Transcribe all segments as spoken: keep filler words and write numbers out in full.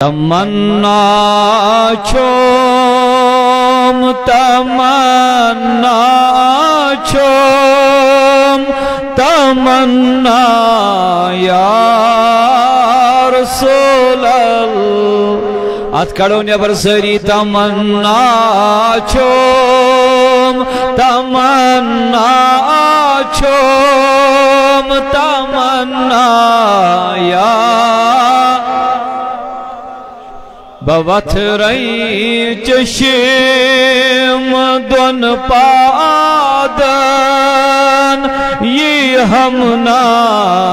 تمنا چھوم، تمنا چھوم، تمنا یا رسول اللہ۔ اتھ کڑو نٮ۪بر سٲری۔ تمنا چھوم، تمنا چھوم، تمنا یا بہٕ وۄتھرَے چشم دۄن پادن، یی ہمنا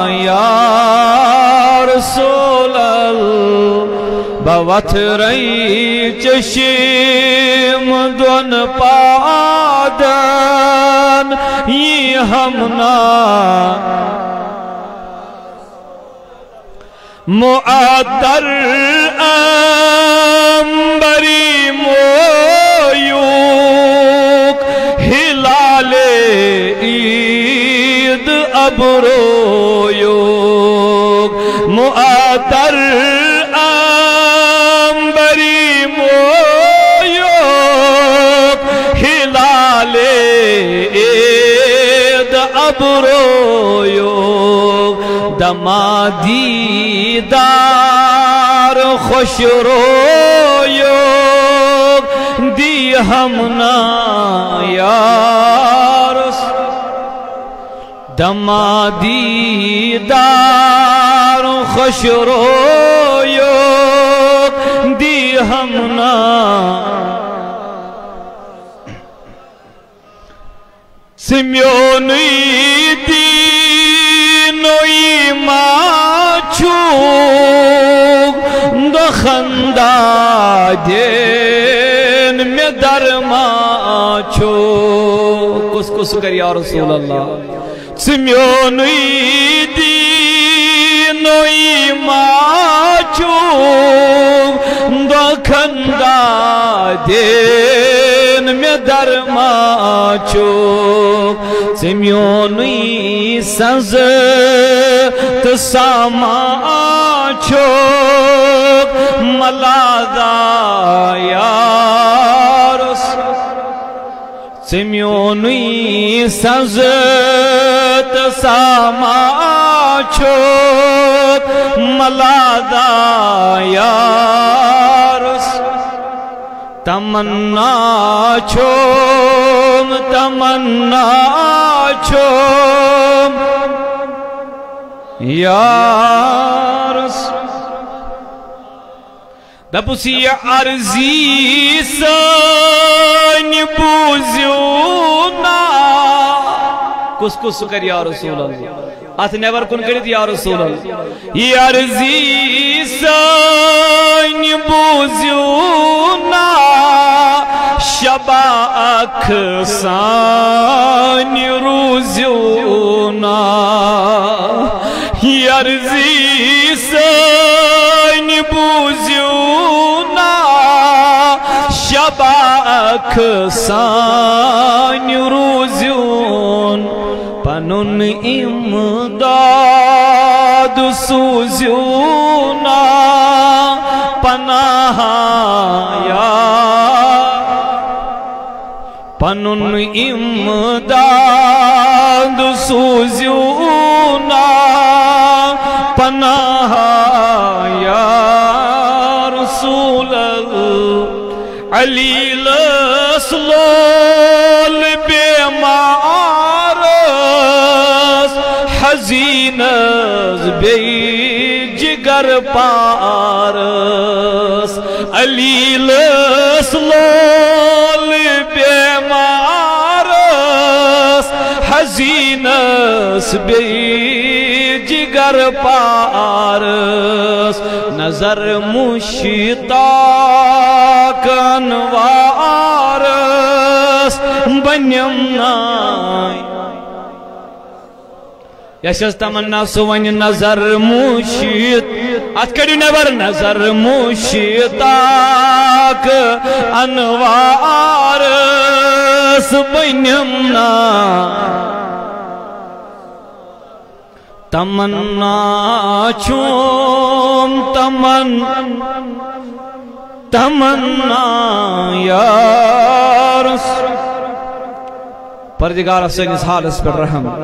یا رسول اللہ۔ بہٕ وۄتھرَے چشم دۄن پادن، یی ہمنا معطر عنبری مویوک، ہلال عید ابرویوک۔ معطر عنبری مویوک، ہلال عید ابرویوک۔ دما دیدار خوش رویوک، دی ہمنا یا رسول۔ دما دیدار خوش رویوک، دی ہمنا۔ ژٕ میونُے دیٖنوٕے ما چھُکھ، دۄکھن دادٮ۪ن مےٚ درما چھُکھ۔ کُس کُس کرِ یا رسول اللہ؟ ژٕ میونُے دیٖنوٕے ما چھُکھ، دۄکھن دادٮ۪ن مےٚ درما چھُکھ۔ ژٕ میونُے سزٕ تہٕ ساما چھُکھ، ملادا یا رسول۔ ژٕ میونُے سزٕ تہٕ ساما چھُکھ، ملادا یا رسول۔ تمنا چھوم، تمنا چھوم یا رسول۔ دپُس، یہِ عرضی سٲنۍ بوٗزِو نا۔ کُس کُس سُہ کرِ یا رسول اللہ؟ اتھ نٮ۪بر کُن کٔرِتھ یا رسول اللہ۔ یہِ عرضی سٲنۍ بوٗزِو نا، شبا اکھ سانہِ روٗزِو نا۔ یہِ عرضی سٲنۍ بوٗزِو نا، شبا اکھ سانہِ روٗزِو نا۔ پنُن امداد سوٗزِو نا پناہ یا، پنُن امداد سوٗزِو نا پناہ یا رسول اللہ۔ علیلس لول بیمارس، حزینس بیٚیہِ جگر پارس۔ علیلس لول بیمارس، حزینس بیٚیہِ جگر پارس۔ نظر مشتاق انوارس بنیم ناے۔ یس یس تمنا سُہ ونہِ نظر مشت، اتھ کڑِو نٮ۪بر۔ نظر مشتاق انوارس بنیم ناے۔ تمنا چھوم تمن، تمنا یارس۔ پردگار سٲنِس حالس پٮ۪ٹھ رحم۔